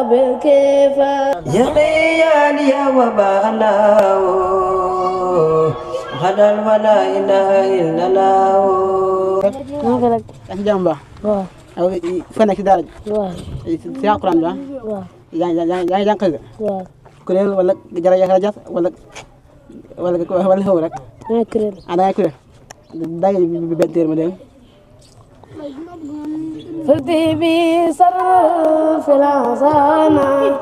وبالكفاء يقياني وباله غدا ولا إله إلا الله. jamba aw fa nekk daara ci alquran ba yaa ngi jànq kuréel wala jara jas wala xew rek kuréel da ngay kuréel day benn téer ma dégg فردي بصرف العصانات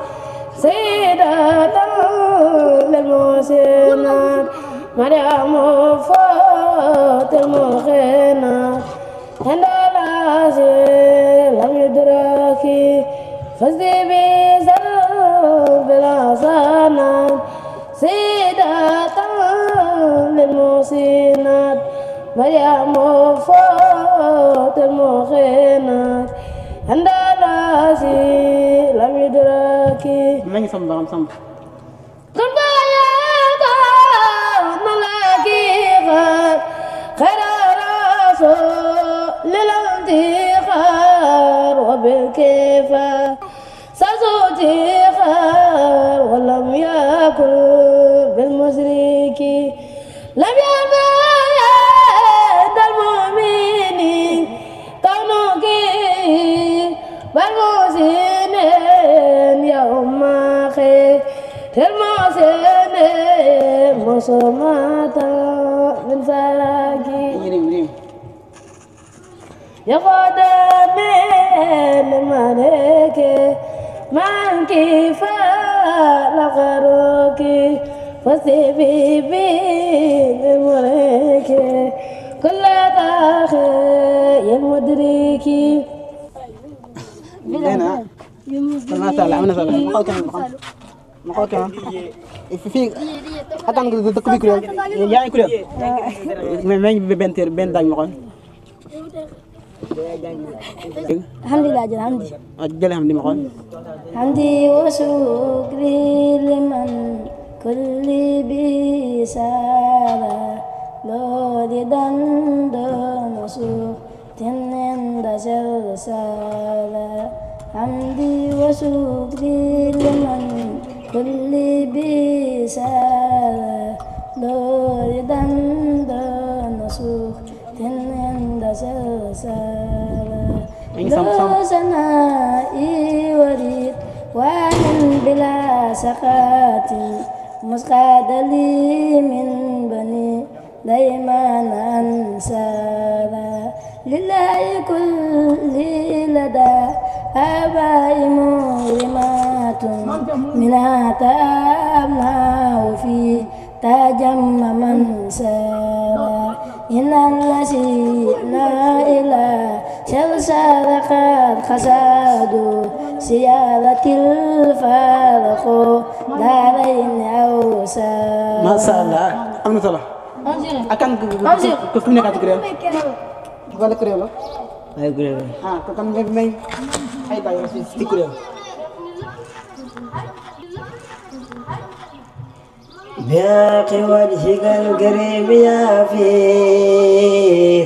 سيدة للمحسنات مريم فوت المخينات عند العسير لم يدركي فردي بصرف العصانات سيدة للمحسنات مريم فوت المخينات عند العسير لم يدركي nañu sam ba xam sam كن بايعك ملاكي خير رسول للانتخار وبالكفاء سزوجي خير ولم يكن بالمشركين لم يبعد المؤمنين كونك بالمحسنين يوم خير المحسنين مصمت من فراقي yirim يقدمي الملك من كفاء لغرك فاستبي بالملك كل داخل المدرك leena ma sha Allah am na solo ma xool kenn fii xataan nga dëkk bi kuréel yaa ngi kuréel mais benn téer benn daaj ma xool الحمد لله الحمد jëlee xam di ma xool حمدي وشكري لمن كل بسالة لولدا دون صوت عند سلسلة حمدي وشكري لمن كل بسالة لولدا دون صوت عند سلسلة لو سنائي وريد وعن بلا سخات مسقاد لي من بني دايما أنسالا لله كل لدى آبائي مغرمات منها تأمناه في تجمع من سارا إن الذين إلى سلسال قد خسادوا سيالة الفارق دارين أو سارا ma sha Allah am na solo akan ko fi nekkaat kuréel wala kuréel la ay kuréel ko kan may ay bay ci kuréel بحق وجهك الكريم يا فيه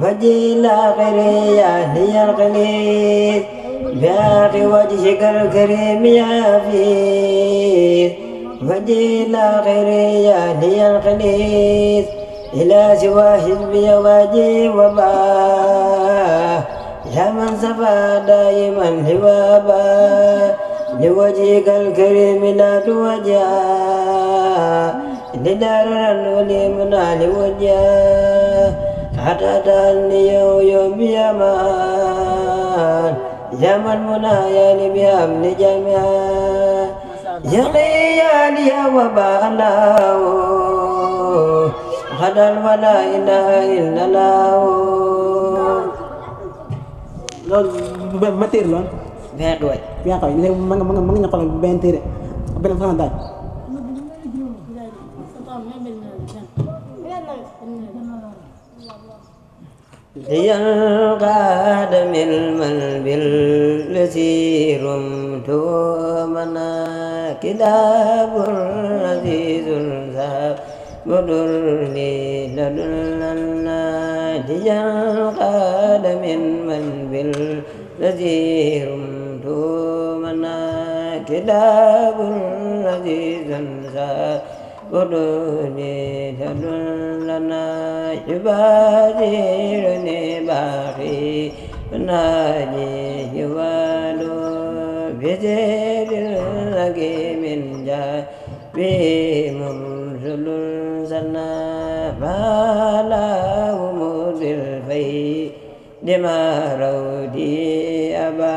وجه الآخر يا لي القليل بحق وجهك الكريم يا فيه وجه الآخر يا لي القليل إلى سوى حزبي وجهي وباه يا من سفى دائما لوابا لوجهك الكريم لا توجه لدار ولمنا لوجه حتى تاني يوم يمان يا من منايا بأمن جميعا يقياني وباله غدا ولا إله إلا الله loolu ma téer loon bien doy bien koy léegi ma nga ñaqal benn téere benn sama daaj لينقاد من بالذي رمت منا كتاب عزيز ذهب بدرني لدلنا لينقاد من بالذي رمت منا كتاب عزيز بدوني لنا يبادرني باقي ناجي يوالو بجير لقي من جاء بمنزل سنا بالا ومدر في دما رودي أبا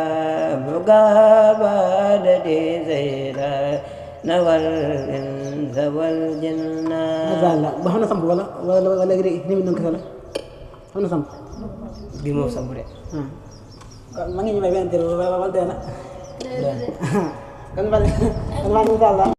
مقابلة زيدا نوال الإنس والجنة هذا بحنا سامبو ولا غير ini minum kesana mana sampo بمو سمبري mangi ni main terus wala dana kan balik kan balik